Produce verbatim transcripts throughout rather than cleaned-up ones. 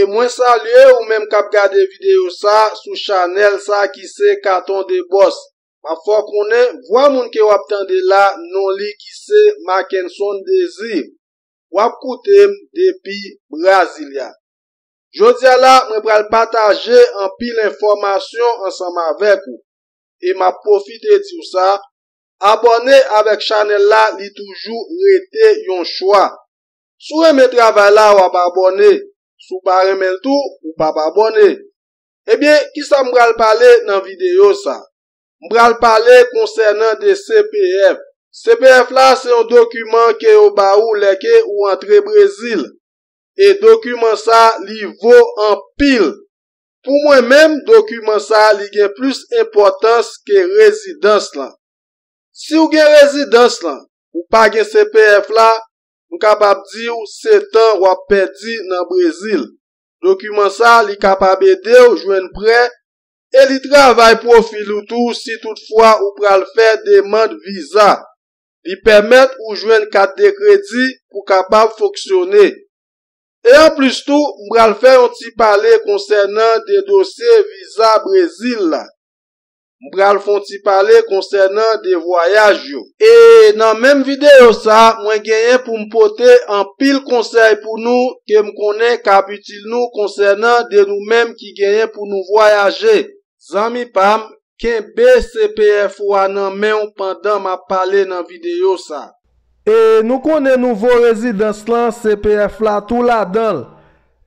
Mwen salye ou menm k ap gade videyo sa sou chanèl sa ki se Katon de Bòs. M ap fè w konnen vwa moun ke w ap tande la, non li ki se Mackenson Désir. W ap koute m depi Brasilia. Jodi a la, mwen pral pataje anpil enfòmasyon ansanm avèk ou. E m ap pwofite di w sa, abòne avèk chanèl la, li toujou rete yon chwa. Si w renmen travay la, w ap abòne. Si w pa renmen l tou, ou p ap abòne. Ebyen, kisa m pral pale nan videyo sa? M pral pale konsènan de C P F. C P F la se yon dokiman ke yo ba ou lè ke ou antre Brezil. E dokiman sa, li vo anpil. Pou mwen menm, dokiman sa, li gen plis enpòtans ke rezidans lan. Si w gen rezidans lan, ou pa gen C P F la, m kapab di w se tan w ap pèdi nan Brezil. Dokiman sa, li kapab ede w jwenn prè e li travay pwofil ou tou si toutfwa ou pral fè demann viza. Li pèmèt ou jwenn kat de kredi pou kapab fonksyone. E anplis tou, m pral fè yon ti pale konsènan de dosye viza Brezil la. M pral fè yon ti pale konsènan de vwayaj yo. E nan menm videyo sa, mwen genyen pou m pote anpil konsèy pou nou ke m konnen k ap itil nou konsènan de nou menm ki genyen pou nou vwayaje. Zanmi pa m, kenbe C P F ou a nan men w pandan m ap pale nan videyo sa. E nou konnen nouvo rezidans lan, C P F la tou ladan l.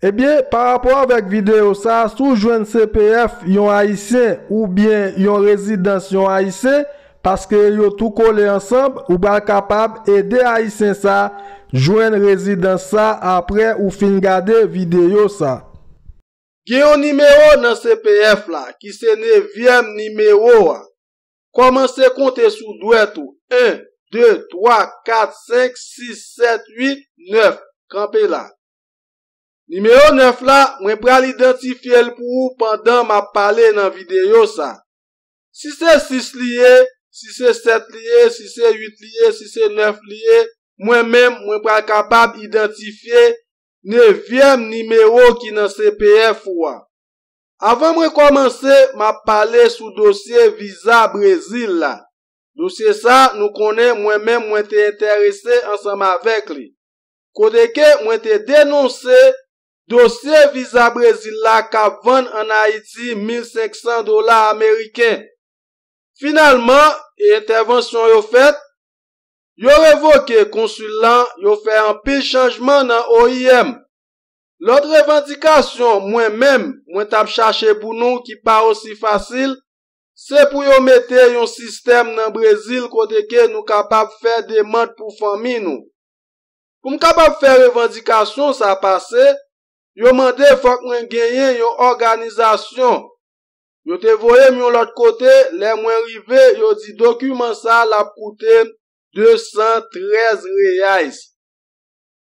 Ebyen, parapò avèk videyo sa, si w jwenn C P F yon Ayisyen oubyen yon rezidans yon Ayisyen, paske yo tou kole ansanm, ou pral kapab ede Ayisyen sa jwenn rezidans sa apre ou fin gade videyo sa. Gen yon nimewo nan C P F la ki se nevyèm nimewo a. Kòmanse konte sou dwèt ou, en, de, twa, kat, senk, sis, sèt, uit, nèf. Kanpe la. Nimewo nèf la, mwen pral idantifye l pou ou pandan m ap pale nan videyo sa. Si se sis li ye, si se sèt li ye, si se uit li ye, si se nèf li ye, mwen menm, mwen pral kapab idantifye nevyèm nimewo ki nan C P F ou a. Avan mwen kòmanse, m ap pale sou dosye viza Brezil la. Dosye sa, nou konnen mwen menm mwen te enterese ansanm avèk li. Kote ke mwen te denonse dosye viza Brezil la k ap vann ann Ayiti mil senk san dola ameriken. Finalman, e entèvansyon yo fèt, yo revoke konsil lan, yo fè anpil chanjman nan O I M. Lòt revandikasyon mwen menm, mwen t ap chache pou nou ki pa osi fasil, se pou yo mete yon sistèm nan Brezil kote ke nou kapab fè demann pou fanmi nou. Pou m kapab fè revandikasyon sa pase, yo mande fòk mwen genyen yon òganizasyon. Yo te voye m yon lòt kote, lè mwen rive, yo di dokiman sa l ap koute m de san trèz reais.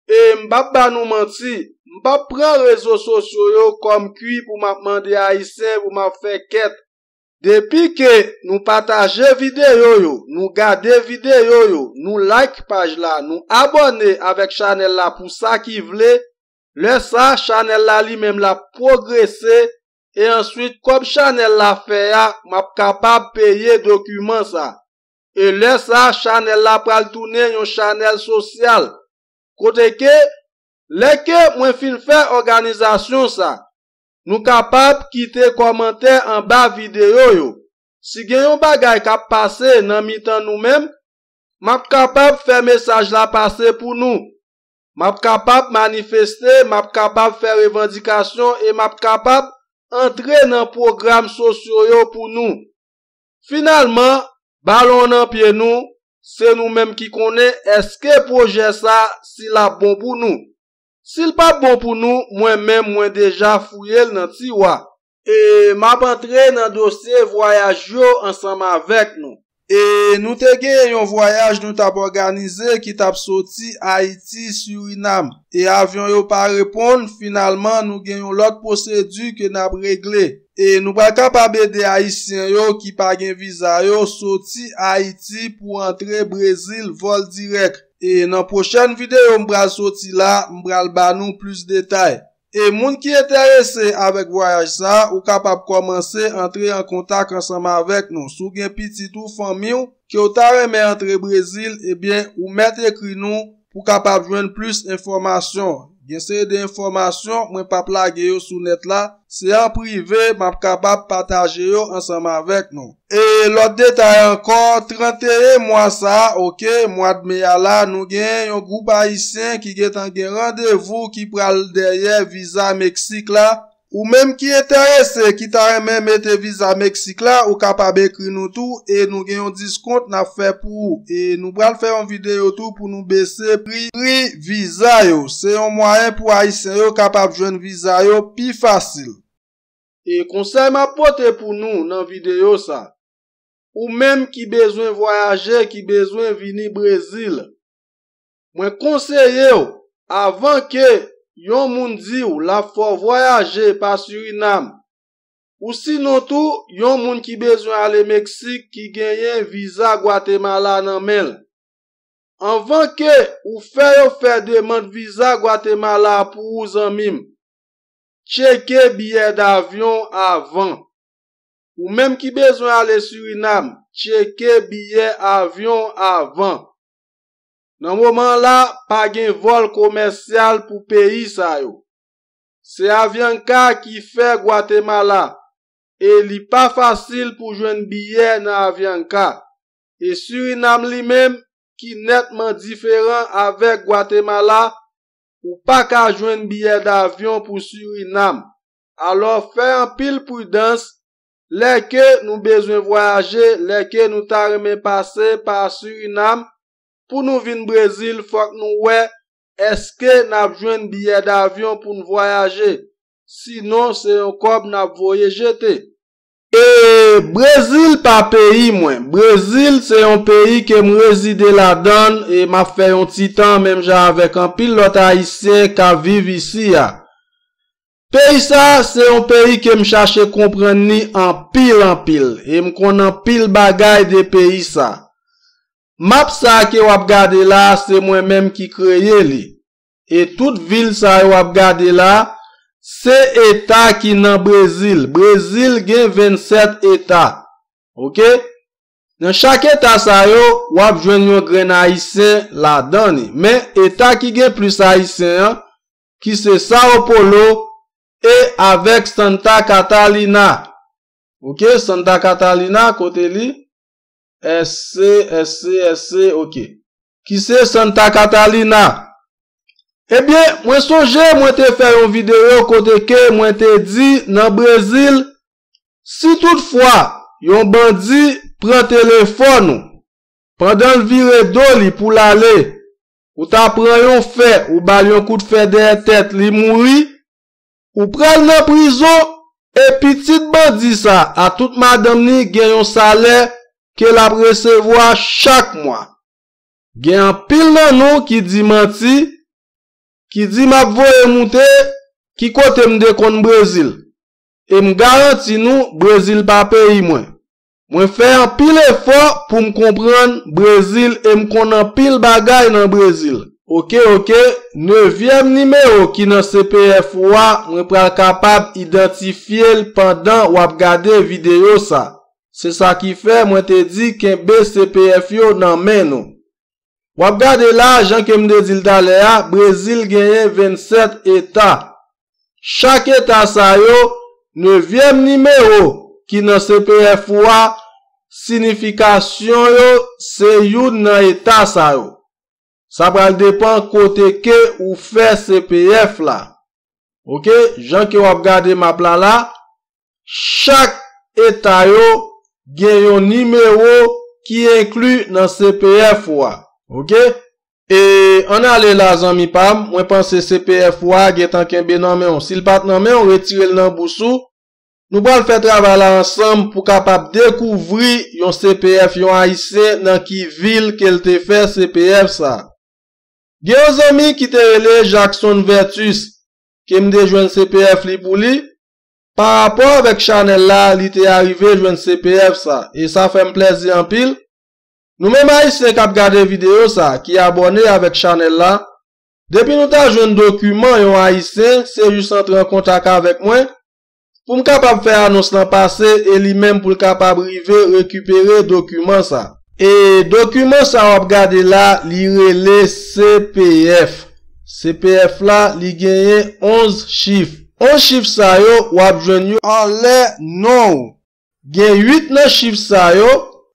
E m p ap ba nou manti, m p ap pran rezo sosyo yo kòm kwi pou m ap mande Ayisyen pou m ap fè kèt. Depi ke nou pataje videyo yo, nou gade videyo yo, nou like paj la, nou abòne avèk chanèl la pou sa ki vle, lè sa chanèl la li menm l ap pwogrese, e answit kòb chanèl la fè a, m ap kapab peye dokiman sa. E lè sa chanèl la pral tounen yon chanèl sosyal. Kote ke, lè ke mwen fin fè òganizasyon sa, nou kapab kite kòmantè anba videyo yo. Si gen yon bagay k ap pase nan mitan nou menm, m ap kapab fè mesaj la pase pou nou. M ap kapab manifeste, m ap kapab fè revandikasyon e m ap kapab antre nan pwogram sosyo yo pou nou. Finalman, balon an nan pye nou, se nou menm ki konnen èske pwojè sa si l ap bon pou nou. Si l p ap bon pou nou, mwen menm mwen deja fouye l nan tiwa. E m ap antre nan dosye vwayaj yo ansanm avèk nou. E nou te genyen yon vwayaj nou t ap òganize ki t ap soti Ayiti, Sirinam. E avyon yo pa reponn, finalman nou gen yon lòt pwosedi ke n ap regle. E nou pral kapab ede Ayisyen yo ki pa gen viza yo soti Ayiti pou antre Brezil vòl dirèk. E nan pwochèn videyo m pral soti la, m pral ba nou plis detay. E moun ki enterese avèk vwayaj sa a, ou kapab kòmanse antre an kontak ansanm avèk nou. Si w gen pitit ou, fanmi w, ke w ta renmen antre Brezil, ebyen, ou mèt ekri nou pou w kapab jwenn plis enfòmasyon. Gen seri de enfòmasyon, mwen p ap lage yo sou nèt la. Se an prive, m ap kapab pataje yo ansanm avèk nou. E lòt detay ankò, tranteyen mwa sa a, oke, mwa d me a la, nou gen yon gwoup ayisyen ki gentan gen randevou ki pral dèyè viza Meksik la. Ou menm ki enterese, ki ta renmen mete viza Meksik la, ou kapab ekri nou tou e nou gen yon diskont n ap fè pou ou. E nou pral fè yon videyo tou pou nou bese pri, pri viza yo. Se yon mwayen pou ayisyen yo kapab jwenn viza yo pi fasil. E konsèy m ap pote pou nou nan videyo sa, ou menm ki bezwen vwayaje, ki bezwen vini Brezil, mwen konseye w, avan ke yon moun di w l ap fè w vwayaje pa Sirinam, ou sinon tou yon moun ki bezwen ale Meksik ki genyen viza Gwatemala nan men l. Anvan ke ou fè yo fè demann viza Gwatemala pou ou, zanmi m, tcheke biyè davyon avan. Ou menm ki bezwen ale Sirinam, tcheke biyè avyon avan. Nan moman la, pa gen vòl komèsyal pou peyi sa yo. Se Avianca ki fè Gwatemala, e li pa fasil pou jwenn biyè nan Avianca. E Sirinam li menm, ki nètman diferan avèk Gwatemala, ou pa ka jwenn biyè davyon pou Sirinam. Alò, fè anpil pridans lè ke nou bezwen vwayaje, lè ke nou ta renmen pase pa Sirinam pou nou vin Brezil, fòk nou wè èske n ap jwenn biyè davyon pou n vwayaje. Sinon, se yon kòb n ap voye jete. E Brezil pa peyi mwen. Brezil se yon peyi ke m rezide ladan l e m ap fè yon ti tan menm jan avèk anpil lòt Ayisyen k ap viv isi a. Peyi sa a se yon peyi ke m chache konprann li anpil, anpil, e m konn anpil bagay de peyi sa. Map sa a ke w ap gade la a, se mwen menm ki kreye li. E tout vil sa yo w ap gade la a, se eta ki nan Brezil. Brezil gen vennsèt eta. Oke? Nan chak eta sa yo, w ap jwenn yon grenn Ayisyen ladan li. Men eta ki gen plis Ayisyen an, ki se São Paulo e avèk Santa Catarina. Oke, Santa Catarina, kote li? S C, S C, S C, oke. Ki se Santa Catarina. Ebyen, mwen sonje mwen te fè yon videyo kote ke mwen te di nan Brezil, si toutfwa yon bandi pran telefòn ou, pandan l vire do li pou l ale, ou ta pran yon fè, ou ba l yon kout fè dèyè tèt, li mouri, ou pral nan prizon, e pitit bandi sa a tout madanm li gen yon salè ke l ap resevwa chak mwa. Gen anpil nan nou ki di manti, ki di m ap voye moute, ki kote m te konn Brezil. E m garanti nou, Brezil pa peyi mwen. Mwen fè anpil efò pou m konprann Brezil e m konn anpil bagay nan Brezil. Oke, oke, nevyèm nimewo ki nan C P F ou a, mwen pral kapab idantifye l pandan w ap gade videyo sa. Se sa ki fè mwen te di kenbe C P F yo nan men nou. W ap gade la, jan ke m te di l talè a, Brezil genyen vennsèt eta. Chak eta sa yo, nevyèm nimewo ki nan C P F ou a, siyifikasyon yo se youn nan eta sa yo. Sa pral depann kote ke ou fè C P F la. Oke, jan ke w ap gade map la la, chak eta yo gen yon nimewo ki enkli nan C P F ou a. Oke? E ann ale la, zanmi pa m, mwen panse C P F ou a gentan kenbe nan men w. Si l pa t nan men w, retire l nan bous ou. Nou pral fè travay la ansanm pou kapab dekouvri yon C P F yon Ayisyen nan ki vil ke l te fè C P F sa. Gen yon zanmi ki te rele Jackson Vertus, ke m te jwenn C P F li pou li. Pa rapò avèk chanèl la, li te arive jwenn C P F sa, e sa fè m plèzi anpil. Nou menm Ayisyen k ap gade videyo sa, ki abòne avèk chanèl la, Depi nou ta jwenn dokiman yon Ayisyen, se jis antre an kontak avèk mwen pou m kapab fè anons lan pase e li menm pou l kapab rive rekipere dokiman sa. E dokiman sa w ap gade la, li rele C P F. C P F la, li genyen onz chif. Onz chif sa yo, w ap jwenn yo anlè non w. Gen uit nan chif sa yo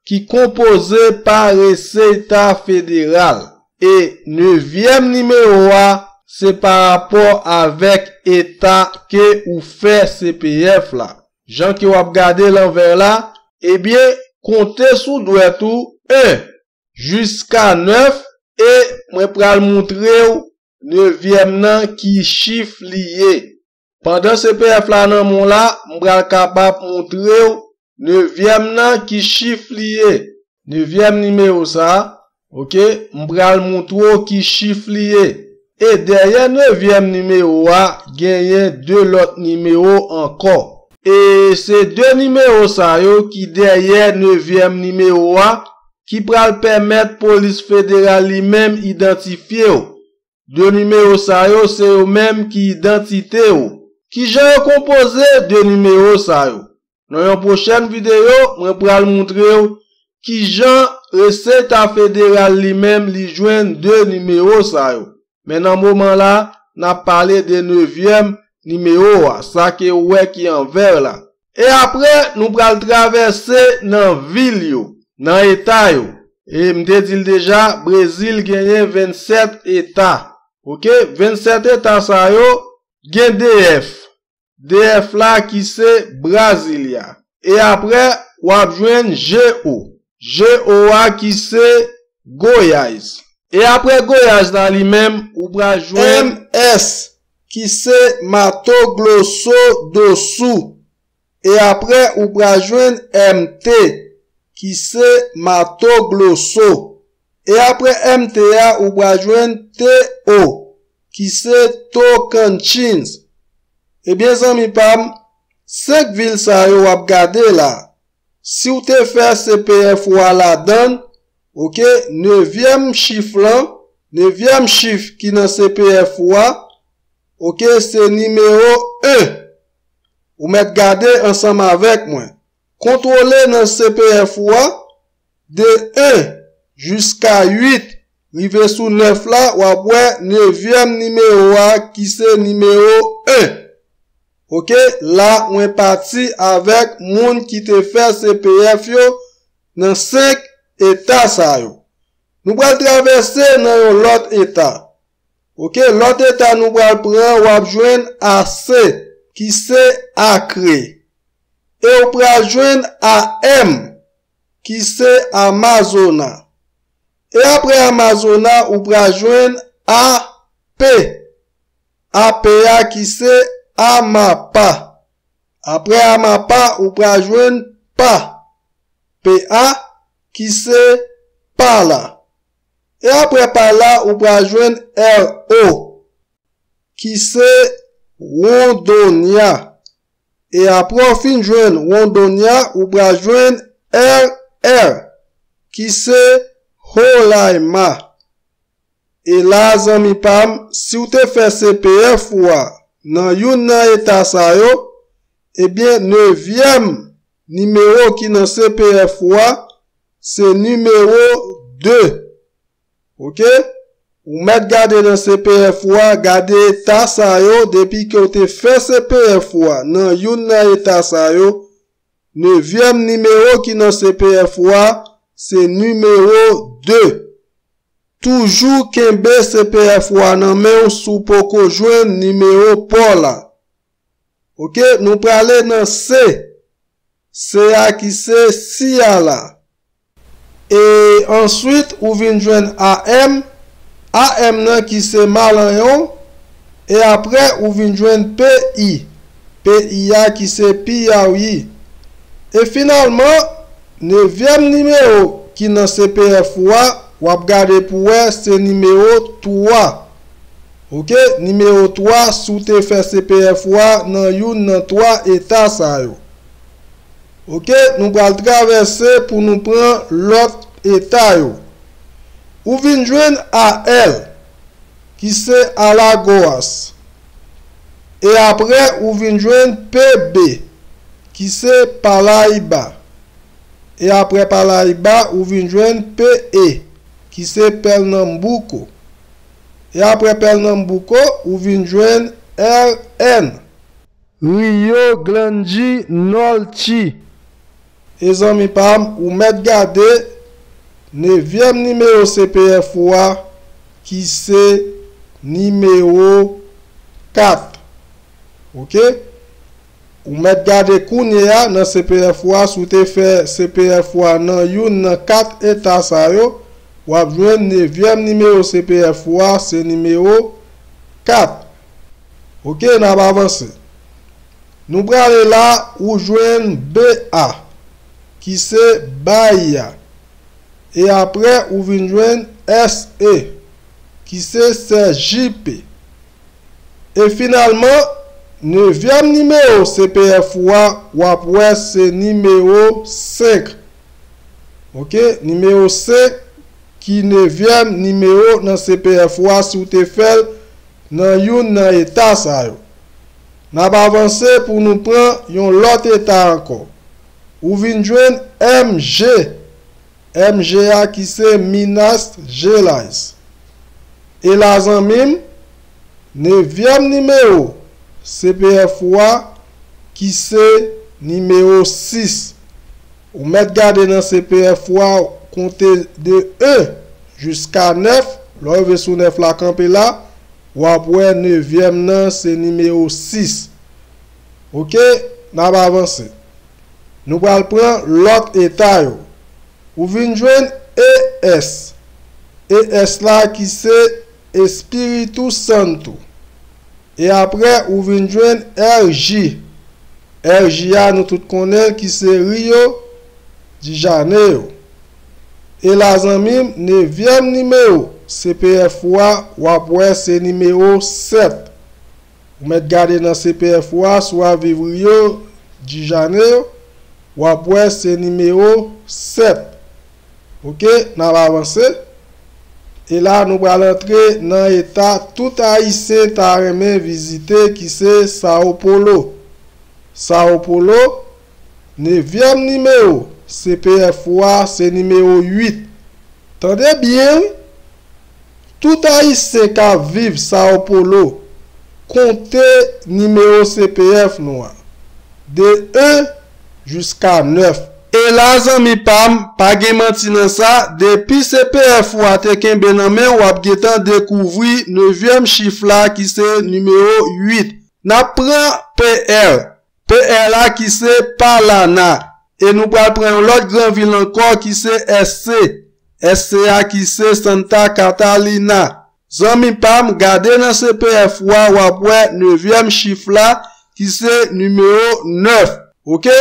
ki konpoze pa reseta federal. E nevyèm nimewo a, se pa rapò avèk eta ke ou fè C P F la. Jan ke w ap gade l anvè la, ebyen, konte sou dwèt ou en jiska nèf, e mwen pral moutre w nevyèm nan ki chif li ye. Pandan C P F la nan men w la, m pral kapab moutre w nevyèm nan ki chif li ye. Nevyèm nimewo sa, oke, m pral moutre w ki chif li ye. E dèyè nevyèm nimewo a, genyen de lòt nimewo ankò. E se de nimewo sa yo ki dèyè nevyèm nimewo a ki pral pèmèt polis federal li menm idantifye w. De nimewo sa yo se yo menm ki idantite w. Kijan yo konpoze de nimewo sa yo? Nan yon pwochèn videyo, mwen pral moutre w kijan reseta federal li menm li jwenn de nimewo sa yo. Men nan moman la, n ap pale de nevyèm nimewo a, sa ke w wè ki anvè la. E apre, nou pral travèse nan vil yo, nan eta yo. E m te di l deja, Brezil genyen vennsèt eta. Oke, vennsèt eta sa yo, gen D F. D F la ki se Brasilia. E apre, w ap jwenn G O. G O a ki se Goiás. E apre Goiás la li menm, ou pral jwenn M S ki se Mato Grosso do Sul. E apre, ou pral jwenn M T ki se Mato Grosso. E apre M T a, ou pral jwenn T O ki se Tocantins. Ebyen, zanmi pa m, senk vil sa yo w ap gade la, si w te fè C P F ou a ladan l, oke, nevyèm chif lan, nevyèm chif ki nan C P F ou a, oke, se nimewo en. Ou mèt gade ansanm avèk mwen. Kontwole nan C P F ou a, de en jiska uit, rive sou nèf la, w ap wè nevyèm nimewo a ki se nimewo en. Oke, la mwen pati avèk moun ki te fè C P F yo nan senk eta sa yo. Nou pral travèse nan yon lòt eta. Oke, lòt eta nou pral pran, w ap jwenn A C, ki se Acre. E ou pral jwenn A M, ki se Amazona. E apre Amazona, ou pral jwenn A P. A P a ki se Amapa. Apre Amapa, ou pral jwenn Pa. P A, ki se Pala. E apre Pala, ou pral jwenn R O, ki se Rondônia. E apre w fin jwenn Rondônia, ou pral jwenn R R, ki se Roraima. E la, zanmi pa m, si w te fè C P F ou a nan youn nan eta sa yo, ebyen, nevyèm nimewo ki nan C P F ou a, se nimewo de. Oke? Ou mèt gade nan C P F ou a, gade eta sa yo, depi ke w te fè C P F ou a nan youn nan eta sa yo, nevyèm nimewo ki nan C P F ou a, se nimewo de. Toujou kenbe C P F ou a nan men w si w poko jwenn nimewo pa w la. Oke, nou prale nan C. C a ki se Ciala. E answit, ou vin jwenn A M. A M nan ki se Maranhão. E apre, ou vin jwenn P I. P I a ki se Piauí. E finalman, nevyèm nimewo ki nan C P F ou a, w ap gade pou wè se nimewo twa. Oke, nimewo twa, si w te fè C P F ou a nan youn nan twa eta sa yo. Oke, nou pral travèse pou nou pran lòt eta yo. Ou vin jwenn A L. ki se Alagoas. E apre, ou vin jwenn P B, ki se Paraíba. E apre Paraíba, ou vin jwenn P E, ki se Pernambuco. E apre Pernambuco, ou vin jwenn R N, Rio Grande do Norte. E zanmi pa m, ou mèt gade nevyèm nimewo C P F ou a, ki se nimewo kat. Oke? Ou mèt gade kounye a nan C P F ou a, si w te fè C P F ou a nan youn nan kat eta sa yo, w ap jwenn nevyèm nimewo C P F ou a, se nimewo kat. Oke, n ap avanse. Nou prale la, ou jwenn B A, ki se Bahia. E apre, ou vin jwenn S E, ki se Sergipe. E finalman, nevyèm nimewo C P F ou a, w ap wè se nimewo senk. Oke, nimewo senk ki nevyèm nimewo nan C P F ou a si w te fè l nan youn nan eta sa yo. N ap avanse pou nou pran yon lòt eta ankò. Ou vin jwenn M G, M G a ki se Minas Gerais. E la zanmi m, nevyèm nimewo C P F ou a ki se nimewo sis. Ou mèt gade nan C P F ou a konte de en jiska nèf, lè w rive sou nèf la kanpe la, w ap wè nevyèm nan se nimewo sis. Oke, n ap avanse. Nou pral pran lòt eta yo. Ou vin jwenn E S. E S la ki se Espírito Santo. E apre, ou vin jwenn R J. R J a, nou tout konnen l ki se Rio de Janeiro. E la zanmi m, nevyèm nimewo C P F ou a, w ap wè se nimewo sèt. Ou mèt gade nan C P F ou a, si w ap viv Rio de Janeiro, w ap wè se nimewo sèt. Oke, n ap avanse. E la, nou pral antre nan eta tout Ayisyen ta renmen vizite, ki se Sao Paulo. Sao Paulo, nevyèm nimewo C P F ou a, se nimewo uit. Tande byen, wi. Tout Ayisyen k ap viv Sao Paulo, konte nimewo C P F nou a, de en jiska nèf. E la, zanmi pa m, pa gen manti nan sa, depi C P F ou a te kenbe nan men w, w ap gentan dekouvri nevyèm chif la ki se nimewo uit. N ap pran P R. P R la ki se Paraná. E nou pral pran yon lòt gran vil ankò ki se S C. S C a ki se Santa Catarina. Zanmi pa m, gade nan C P F ou a, w ap wè nevyèm chif la ki se nimewo nèf. Oke?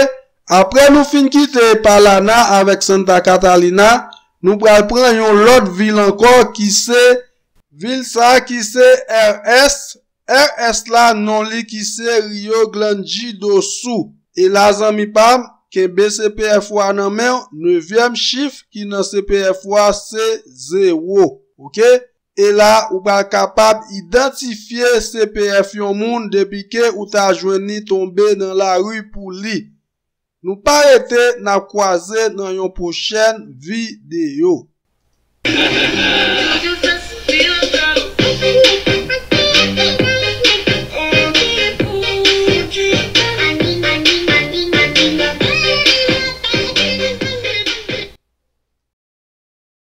Apre nou fin kite Paraná avèk Santa Catarina, nou pral pran yon lòt vil ankò ki se vil sa a ki se R S. R S la, non li ki se Rio Grande do Sul. E la, zanmi pa m, kenbe C P F ou a nan men w, nevyèm chif ki nan C P F ou a se zewo. Oke? E la, ou pral kapab idantifye C P F yon moun depi ke ou ta jwenn li tonbe nan lari pou li. Nou pa rete, n ap kwaze nan yon pwochèn videyo.